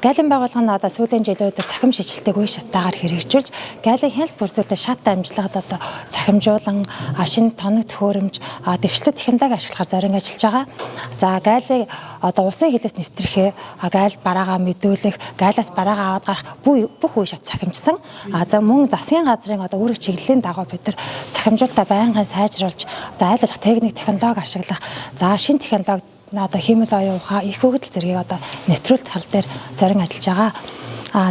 Галийн байгууллага нь одоо сүүлийн жилүүдэд цахим шижилтийг үе шаттайгаар хэрэгжүүлж, галийн хяналт бүрдүүлэлт шат амжилтад одоо цахимжуулан шинэ тоног төхөөрөмж, дэвшлэг технологи ашиглахаар зорин ажиллаж байгаа. За, гайлыг одоо улсын хилээс нэвтрэхээ, гайл бараагаа мэдүүлэх, гайлаас бараагаа аваад гарах бүх үе шат цахимжсан. За, мөн засгийн газрын одоо үүрэг чиглэлийн дагуу бид нар цахимжуулалтаа байнгын сайжруулж, одоо айл болох техник технологи ашиглах, за, шинэ технологи одоо хиймэл оюун ухаан, их өгөгдөл зэргийг одоо нэвтрүүлэх тал дээр зорин ажиллаж байгаа.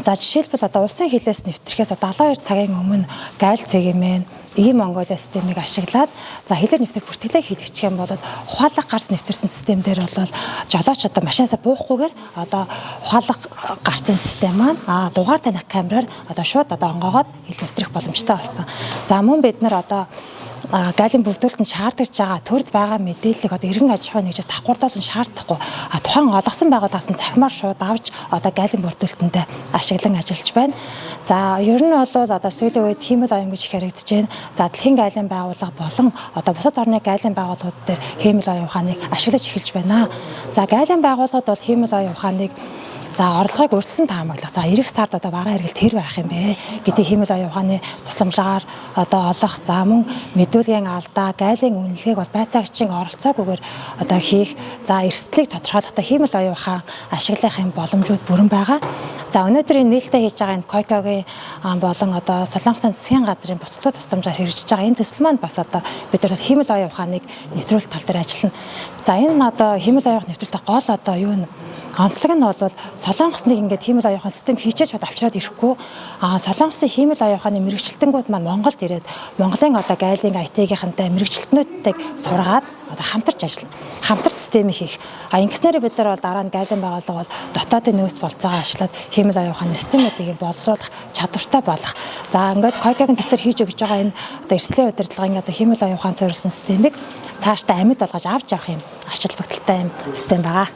За, жишээлбэл, одоо улсын хилээс нэвтрэхээс 72 цагийн өмнө гайл цэгмэн ийм Монголиа системийг ашиглаад, за, хилээр нэвтрэх бүртгэлээ хийлгэчих юм бол ухаалаг гарц нэвтэрсэн систем дээр бол жолооч одоо машинасаа буухгүйгээр одоо ухаалаг гарцын систем маань дугаар таних камераар одоо шууд одоо онгоогоод хил нэвтрэх боломжтой болсон. За, мөн бид нар одоо галийн бүрдүүлэлтэнд шаардлагаж байгаа төрд байгаа мэдээллийг одоо иргэн аж ахуйн нэгжээс давхардуулан шаардахгүй, тухайн олгосон байгууллагаас нь цахимаар шууд авч одоо галийн бүрдүүлэлтэнд ашиглан ажиллаж байна. За, ер нь бол одоо сүүлийн үед хиймэл оюун гэж их яригдж байна. За, дэлхийн гайлын байгууллага болон одоо бусад орны гайлын байгууллагууд дээр хиймэл оюун ухааныг ашиглаж эхэлж байна. За, гайлын байгууллагууд бол хиймэл оюун ухааныг, за, орлогыг урьдчилан таамаглах. За, ирэх сард одоо бараа эргэлт хэр байх юм бэ гэдэг хиймэл оюун ухааны тусламжаар одоо олох, за, мөн мэдүүлгийн алдаа, гайлын үнэлгээг бол байцаагчийн оролцоогүйгээр одоо хийх, за, эрсдлийг тодорхойлохдоо хиймэл оюун ухаан ашиглах юм боломжууд бүрэн байгаа. За, өнөөдөр энэ нээлттэй хийж байгаа энэ KOICA-гийн болон одоо Солонгосын засгийн газрын буцалтын тусламжаар хэрэгжиж байгаа энэ төсөл маань бас одоо бид нар хиймэл оюун ухааныг нэвтрүүлэх тал дээр ажиллана. За, энэ одоо хиймэл оюун ухааны нэвтрүүлэлт гол одоо юу нь онцлог нь бол Солонгос нэг ингээд хиймэл оюун ухаан систем хийчээж шууд авчираад ирэхгүй. Солонгосын хиймэл оюун ухааны мэргэжилтэнгүүд маань Монголд ирээд Монголын одоо гайлын IT-гийнхантай мэргэжилтнүүдтэйг сургаад одоо хамтарч ажиллана. Хамтарч системийг хийх. Ингэснээр бид нар бол дараа нь гайлын байгууллага бол дотоодын нөөц болцоогоо ашиглаад хиймэл оюун ухааны системүүдийг боловсруулах чадвартай болох. За, ингээд KOICA-гийн төслөөр хийж өгч байгаа энэ одоо эрсдлийн удирдлагын одоо хиймэл оюун ухаан суурилсан системийг цаашдаа амьд болгож авч явах юм ач холбогдолтой юм систем байгаа.